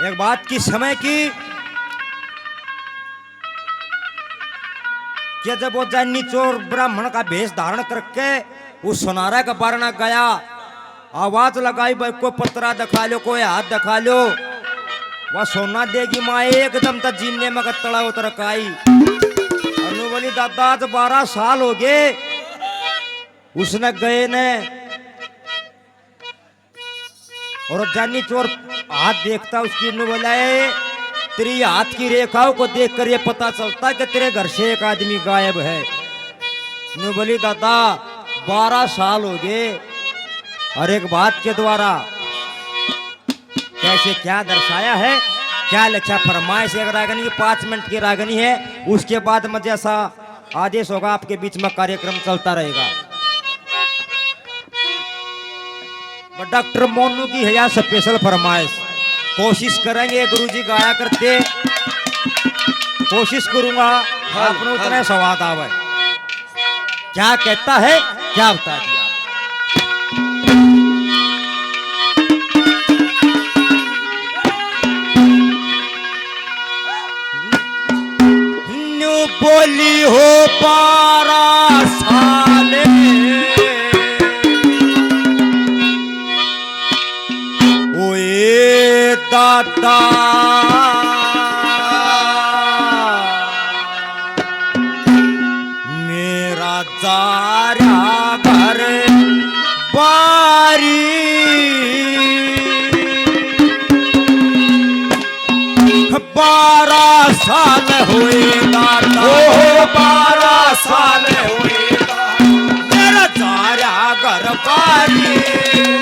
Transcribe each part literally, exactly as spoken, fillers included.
एक बात की समय की कि जब वो जानी चोर ब्राह्मण का भेष धारण करके उस सोनारा के बारना गया, आवाज लगाई, "भाई, कोई पतरा दिखा लो, कोई हाथ दिखा लो।" वह सोना देगी माँ, एकदम तो जीने में तला उतर काई। अनु बोली, "दादा, आज बारह साल हो गए उसने गए ने।" और जानी चोर हाथ देखता, उसकी नु बोला, "ए, तेरी हाथ की रेखाओं को देखकर ये पता चलता कि तेरे घर से एक आदमी गायब है।" नु बोली, "दादा, बारह साल हो गए, हर एक बात के द्वारा कैसे क्या दर्शाया है, क्या लिखा फरमाइश।" एक रागनी, पाँच मिनट की रागनी है, उसके बाद मैं जैसा आदेश होगा, आपके बीच में कार्यक्रम चलता रहेगा। डॉक्टर मोनू की है या स्पेशल फरमाइश, कोशिश करेंगे गुरुजी गाया करते, कोशिश करूंगा, हाँ, आपने उतना, हाँ, स्वाद आवे। क्या कहता है, क्या बता दिया। न्यू बोली हो बारह साल, ओए दादा, मेरा जारा घर बारी। बारह साल हुए दादा, ओ बारह साल हुए दादा, मेरा जारा घर बारी।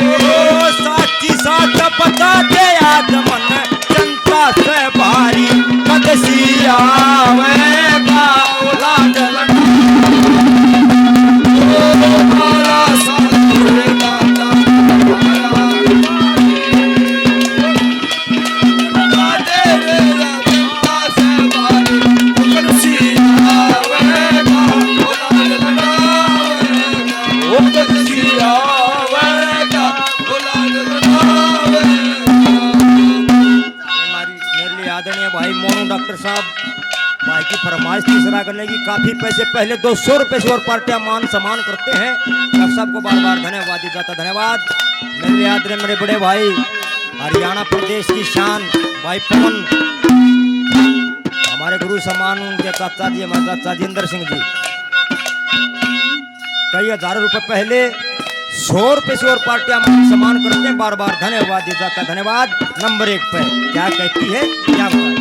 ओ साची साच बता दे, आज मन जनता से भारी। कद सी आवेगा लाडला, ओ बारह साल हुए दादा। मेरे लिए आदरणीय भाई मोनू डॉक्टर साहब, भाई की फरमाइश तीसरा करने की, काफी पैसे पहले दो सौ रुपए से और पार्टियां मान सम्मान करते हैं। आप सबको बार बार धन्यवाद दी जाता, धन्यवाद। मेरे लिए आदरणीय मेरे बड़े भाई हरियाणा प्रदेश की शान भाई पवन, हमारे गुरु समान उनके चाचा जी, हमारे चाचा जिंदर सिंह जी, कई हजारों रुपए पहले सौ रुपए से और पार्टियां मान सम्मान करते हैं। बार बार धन्यवाद दी जाता, धन्यवाद। नंबर एक पे क्या कहती है, क्या बताएं।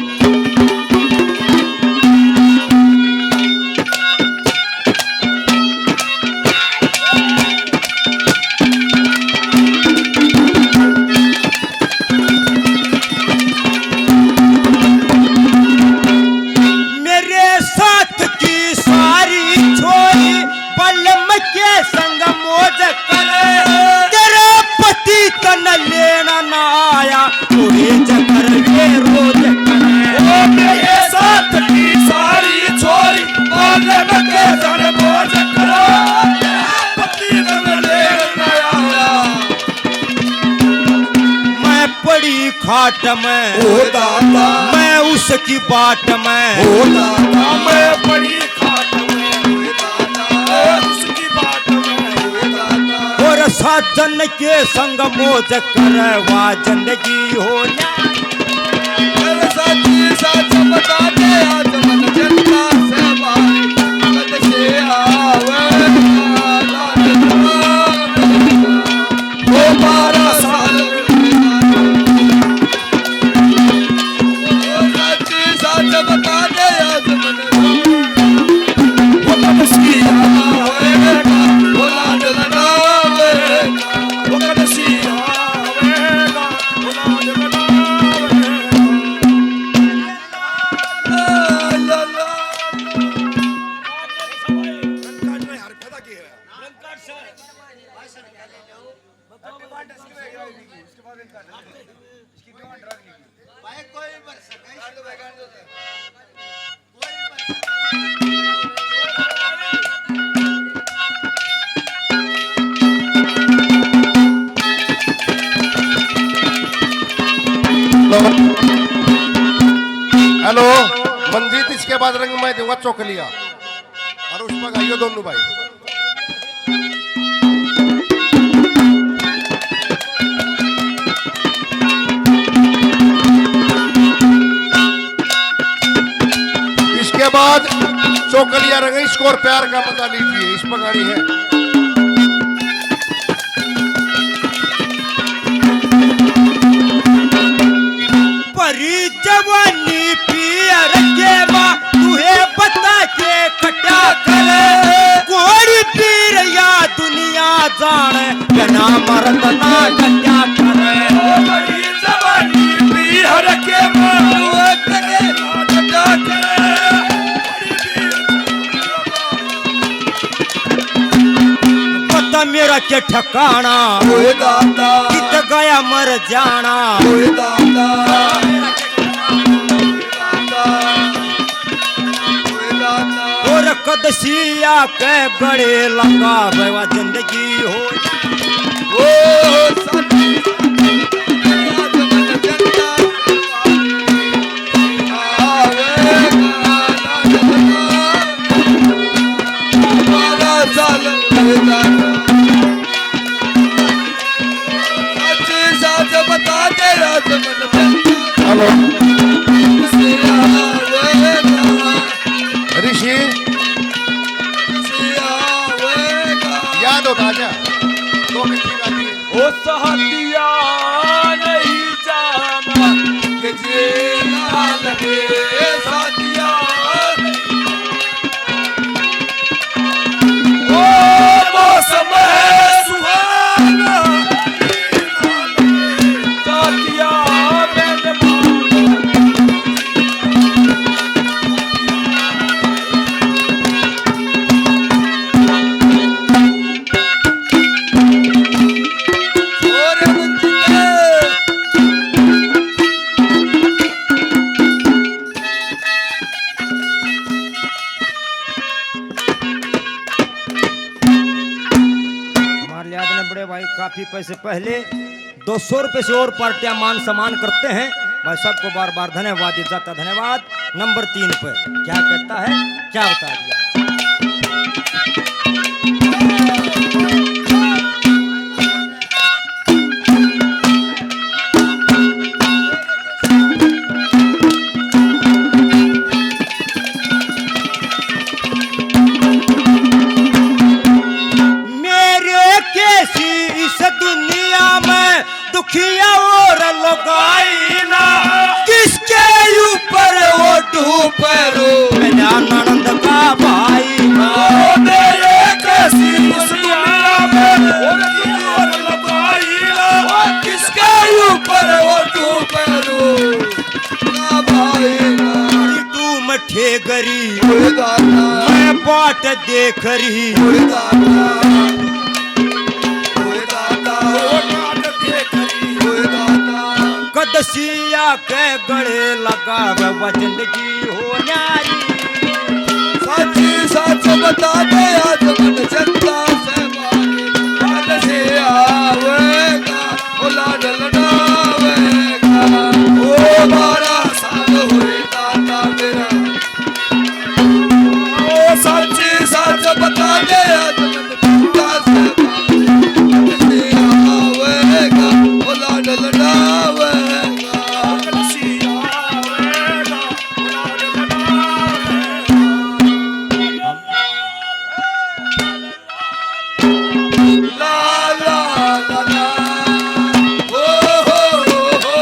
मेरे साथ की सारी छोरी बलम के संग मौज करे। तेरा पति तन लेना ना आया, तू ही जकर वे रोज करे। ओ मेरे साथ की सारी छोरी बलम के संग मौज करे। तेरा पति तन लेना ना आया। मैं पड़ी खाट में, ओ दादा। मैं उसकी बाट में, ओ दादा। मैं पड़ी खाट में, ओ दादा। मैं उसकी बाट में, ओ दादा। और साजन के संग मौज करवा जिंदगी हो जा। मेरे साथी साथ बता दे, आज मन जनता से भारी, कद से आवे। वो बारह साल, वो सच्ची सच बता दे, आज मने वो कब सी आवेगा, वो लाड लगावेगा, वो कब सी आवेगा, वो लाड लगावेगा। ला, ला, ला। लो हेलो, मंजीत, इसके बाद रंग मैं दूंगा चौकलिया, और उस पर गाइयो दोनों भाई। इसके बाद चौकलिया रंग, इसको और प्यार का मजा लीजिए, इस पर गानी है। भरी जवानी पीर के माँ, तुहे बता के खट्या करे। कोड़ी पीर या दुनिया जाने, बिना मर्द ना डट्या करे। ओ भरी जवानी पीर के माँ, तुहे बता के खट्या करे। पता मेरा के ठिकाना, ओए दादा। कित गया मर जाना, ओए दादा। ओए दादा। और कदसिया के गले लगा बेवा जिंदगी हो। ओ सच। हेलो। ऋषि। याद होता आजा। दो मिनट की बात है। ओ साथिया नहीं जाना कि जे ना लगे साथिया। ओ मौसम है सुहाना, साथिया मेहमान। हमारे लिहाज ने बड़े भाई काफी पैसे पहले दो सौ रुपए से और पार्टियां मान सम्मान करते हैं। भाई सबको बार बार धन्यवाद दिया जाता, धन्यवाद। नंबर तीन पे क्या कहता है, क्या बता दिया। मेरे कैसी इस दुनिया में दुखिया और लुगाई ना, किसके ऊपर ओढ़ूं परूं मेरा ननद का भाई ना। ओ मेरे कैसी इस दुनिया में दुखिया और लुगाई ना, किसके ऊपर ओढ़ूं परूं मेरा भाई ना। तू मठे गरी, ओए दादा। मैं बाट देख रही, ओए दादा। ओए दादा। ओ बाट देख रही, ओए दादा। कदसिया के गले लगावे वजन की हो न्यारी। सच सच बता दे आज मन चंदा से बारी। कदसिया आवेगा। ओ लाड लड़ावेगा। ओ बारह साल हुए दादा मेरा। ओ सच सच बता दे, आज मैं झूठा से बात आवेगा। ओ लाड लड़ावेगा। ला, ला, ला, ला। हो, हो, हो, हो।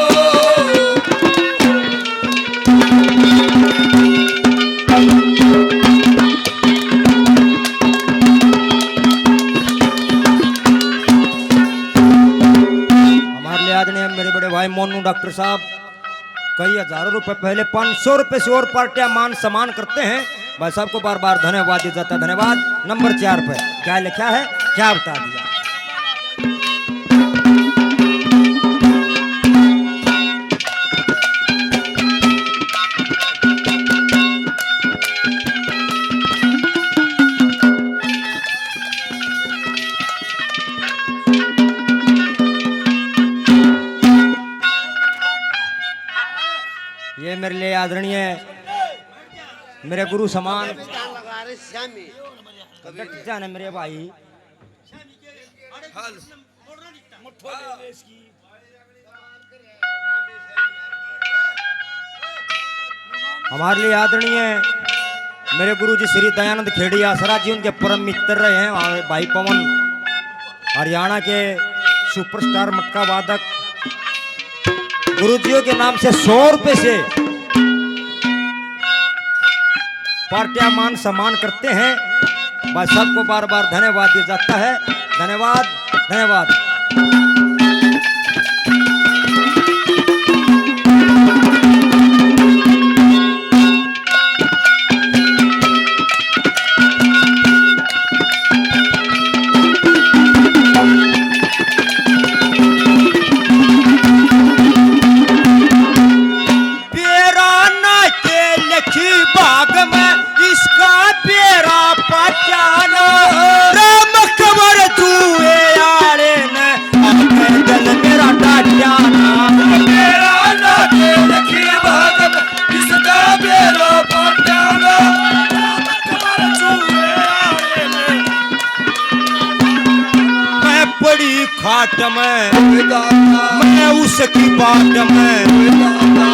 हमारे लिए आदरणीय मेरे बड़े भाई मोनू डॉक्टर साहब, कई हजारों रुपए पहले पाँच सौ रुपए से और पार्टियां मान सम्मान करते हैं। भाई साहब को बार बार धन्यवाद दिया जाता है, धन्यवाद। नंबर चार पे क्या लिखा है, क्या बता दिया। ये मेरे लिए आदरणीय, मेरे गुरु समान। डट जाने मेरे भाई। हमारे लिए आदरणीय मेरे गुरु जी श्री दयानंद खेड़ी आसरा जी, उनके परम मित्र रहे हैं हमारे भाई पवन, हरियाणा के सुपरस्टार मटका वादक। गुरुजियों के नाम से सौ रुपए से पार्टियां मान सम्मान करते हैं। बस सबको बार बार धन्यवाद दिया जाता है। धन्यवाद, धन्यवाद। बेरा ना के लिखी बाग में, इसका बेरा पटाना। राम कबर जुए आले ने आके दिल मेरा डाटाना। बेरा ना के लिखी बाग में, इसका बेरा पटाना। राम कबर जुए आले ने मैं पड़ी खाट में, ओए दाता। मैं उसकी बाट में, ओए दाता।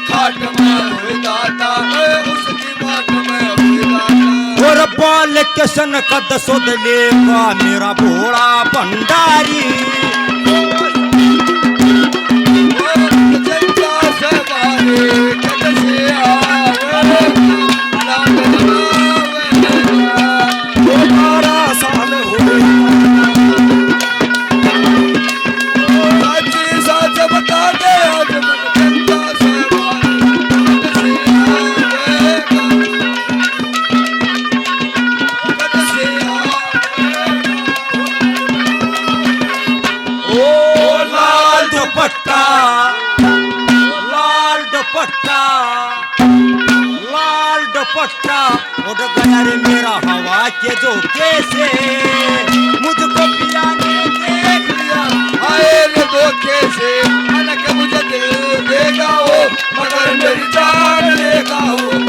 खाट में, ओए दाता, मैं उसकी बाट में, ओए दाता। और बाल किसन कद सुध लेगा मेरा भोला भंडारी। ओ जंता सवारे कद से आवे, लाल बनावे। ओ बारह साल हो गए। ओ साची साच बता दे, आज मन चंदा से मारे। ओ लाल दुपट्टा, लाल दुपट्टा, लाल दुपट्टा उड़ गया रे मेरा हवा के झोंके से। मुझको पिया ने देख लिया, आए रे धोखे से। अलग मुझे दिल देगा वो, मगर मेरी जान लेगा वो।